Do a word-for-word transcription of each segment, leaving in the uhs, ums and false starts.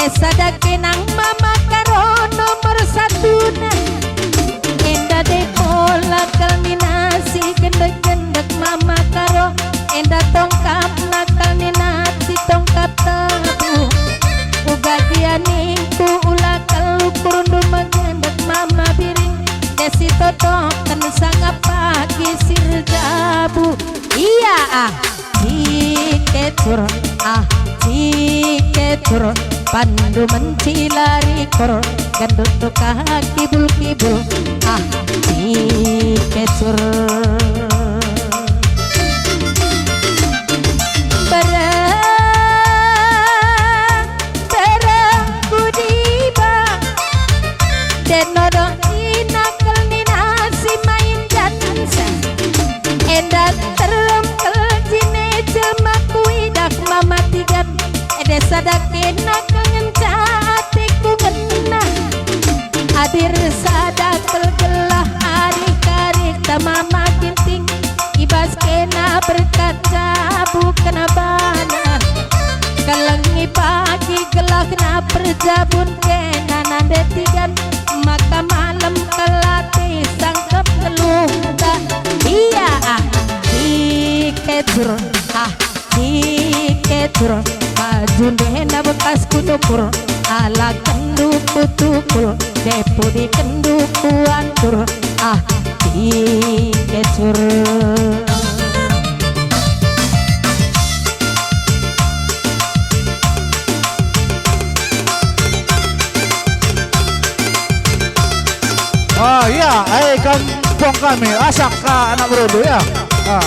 Sada kenang Mama Karo nomor satuna. Enda de pola kal nina si gendek-gendek Mama Karo. Enda tongkapna kal nina si tongkap tabu. Uga gia ningku ula kal ukurndu megendek Mama Biring. Desi totoken sanga pagi si erjabu. Ia ah. Cikecur, ah, cikecur, pandu mencilari kur, gandut tukah kibul-kibul, ah, cikecur. Barang, barang ku diba, deno doh inakel nina si main jansa. Enda terem kel jine jelma kuidah Mama Tigan, ede sada kena kel ngenca ateku ngena. Hadir sada kel gelah arih-arihta Mama Ginting, i bas kena berkat jabu kena bana. Kelengi pagi gelahna perjabun kena nande Tigan, maka malem kelati sangkep ngeluhta. Ia ah, cikecur, ah, cikecur, baju ndehena bekas kucukur, ala kendu kutukul, depudi kendu kuantur, ah, cikecur. Ah, iya, eh, kampung kami, asak ka anak berundu, ya. Ah.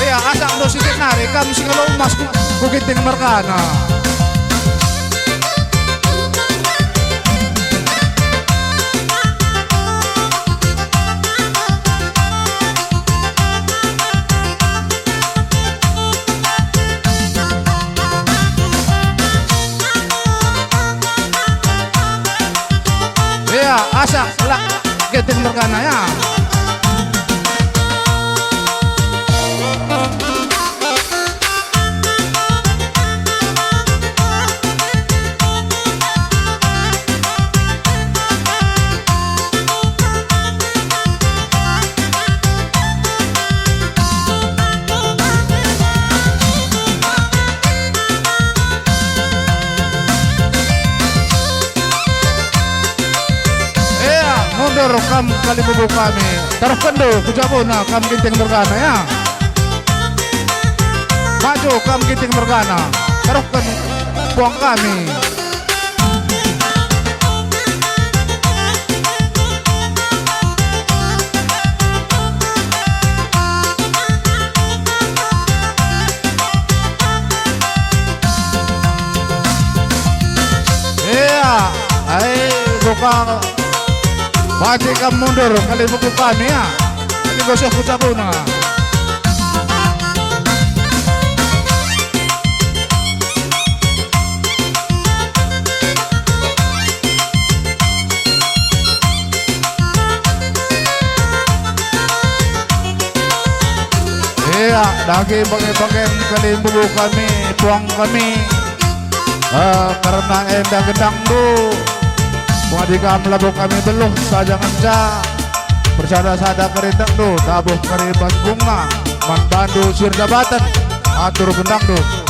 Ia, asak ndo sitik nari, kam si ngalo emas ku, ku Ginting mergana. Ia, asak lak Ginting mergana, ya. Ia, mundur kam kalimbubu kami. Taruhkenndu ku jabuna kam Ginting mergana, ya. Maju kam Ginting mergana. Taruhken puang kami. Ia, ai, buka. Banci kam mundur, kalimbubu kami, ya. Ini gosok ku jabuna. Ia, dage bage-bage kalimbubu kami, puang kami. Eh, kerna enda gendangndu, pengadi kam labo kami beluh saja ngenca. Persada-sada keritakndu, tabuh kari bas bunga, man bandu si erdabaten, atur gendangndu.